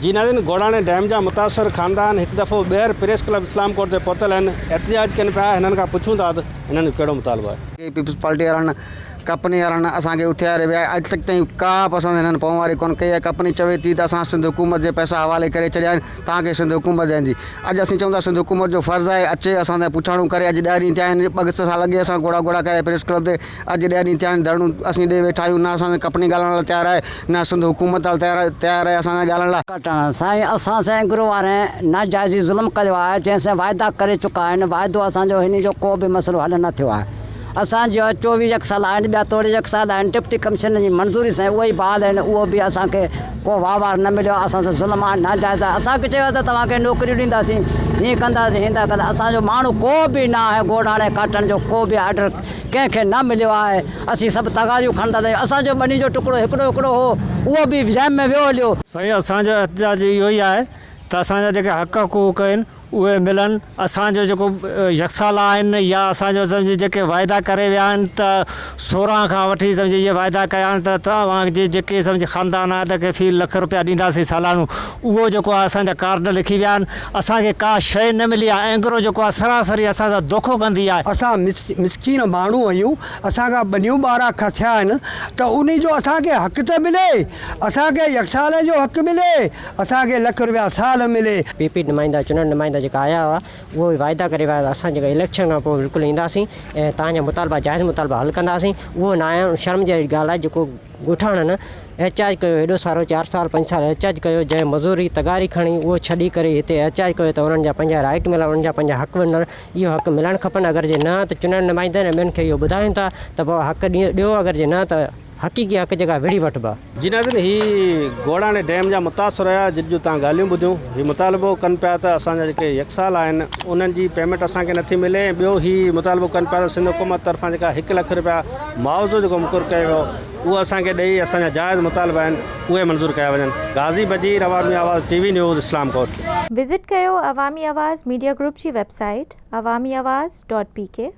جي ناظرين گوڙاڻي ڊيم جا متاثر خاندان هڪ دفعو ٻيهر پريس ڪلب اسلام ڪوٽ تي پهتل آهن احتجاج ڪن پيا هنن کان پڇون ٿا ته هنن جو ڪهڙو مطالبو آهي. ڪي پيپلز پارٽي وارن ڪپني وارن اسان کي اٿياري ويا اڄ تڪ تائين ڪا به اسان سان هنن پئون واري ڪونه ڪئي آهي ڪپني چوي ٿي ته اسان سنڌ حڪومت جي پئسا حوالي ڪري ڇڏيا آهن توهان کي سنڌ حڪومت ڏيندي اڄ اسين چئون ٿا سنڌ حڪومت جو فرض آهي اچي اسان سان پڇاڻو ڪري اڄ ڏهه ڏينهن ٿيا آهن ٻه سال اڳي اسان گهوڙا گهوڙا ڪري پريس ڪلب تي اڄ ڏهه ڏينهن ٿيا آهن ڌرڻو اسين ڏئي ويٺا آهيون نه اسان سان ڪپني ڳالهائڻ لاء تيار آهي نه سنڌ حڪومت تيار آهي اسان سان ڳالهائڻ لاء. ڪٽڻ سائين اسان سان اينگرو وارن ناجائزي ظلم ڪيو آهي جنهن سان واعدا ڪري چڪا آهن واعدو اسان جو هن جو ڪو به مسئلو حل نه ٿيو آهي اسان جو 24 يڪسال آهن ٻيا توڙي يڪسال آهن ڊپٽي ڪمشنر جي منظوري سان اهي ئي بحال آهن اهو به اسان کي ڪو واهه وار نه مليو آهي اسان سان ظلم آهي ناجائز آهي اسان کي چيو آهي ته توهان کي نوڪريون ڏينداسين هيئن ڪنداسين هيئن ڪنداسين اسان جو ماڻهو ڪو به نه آهي گوڙاڻي ڪاٽڻ جو ڪو به آرڊر ڪنهن کي نه مليو آهي اسين سڀ تغاريون کڻندا رهيا اسان جو ٻني جو ٽڪڙو هڪڙو هڪڙو هو اهو به جيم ۾ ويو هليو. سائين اسان جو احتجاج اهو ئي آهي ته اسان جا جيڪي حق حقوق آهن اهي ملن اسان جو جيڪو يڪسالا آهن يا اسان جو سمجهه جيڪي واعدا ڪري ويا آهن ته 16 کان وٺي سمجهه اهي واعدا ڪيا آهن ته توهان جي جيڪي سمجهه خاندان آهي ته کي في لک روپيا ڏينداسين سالانو اهو جيڪو آهي اسان جا ڪارڊ لکي ويا آهن اسان کي ڪا شيء نه ملي آهي اينگرو جيڪو آهي سراسري اسان سان دوکو ڪندي آهي. اسان مسڪين ماڻهو آهيون اسان کان ٻنيون ٻارا کسيا آهن ته انهي جو اسان کي حق ته ملي اسان کي يڪسالي جو حق ملي اسان کي لک روپيا سال ملي. پي پي نمائندا چونڊيل نمائندا جيڪا آيا هئا اهو به واعدا ڪري ويا ته اسان جيڪا اليڪشن کان پوء بلڪل اينداسين ۽ توهان جا مطالبا جائز مطالبا حل ڪنداسين اهو نه آيا شرم جهڙي ڳالهه آهي جيڪو ڳوٺاڻن احتجاج ڪيو هيڏو سارو چار سال پنج سال احتجاج ڪيو جنهن مزوري تغاري کڻي اهو ڇڏي ڪري هتي احتجاج ڪيو ته انهن جا پنهنجا رائيٽ ملن انهن جا پنهنجا حق ملن اهو حق ملڻ کپن اگر جي نه ته چونڊيل نمائندن ۽ ٻين کي اهو ٻڌايون ٿا ته پوء حق ڏيو اگر جي نه ته حقيقي حق جيڪا وڙهي وٺبا. جي ناظرين هي گوڙاڻي ڊيم جا متاثر هيا جن جون تان ڳالهيون ٻڌيون هي مطالبو ڪن پيا ته اسان جا جيڪي يڪسال آهن انهن جي پيمينٽ اسان کي نٿي ملي ۽ ٻيو هي مطالبو ڪن پيا ته سنڌ حڪومت طرفان جيڪا هڪ لک رپيا معاوضو جيڪو مقرر ڪيو ويو اهو اسان کي ڏئي اسان جا جائز مطالبا آهن اهي منظور ڪيا وڃن Ghazi Bajeer Awami Awaz T V news Islamkot. Visit ڪيو عوامي آواز ميڊيا گروپ جي website Awami Awaz dot P K.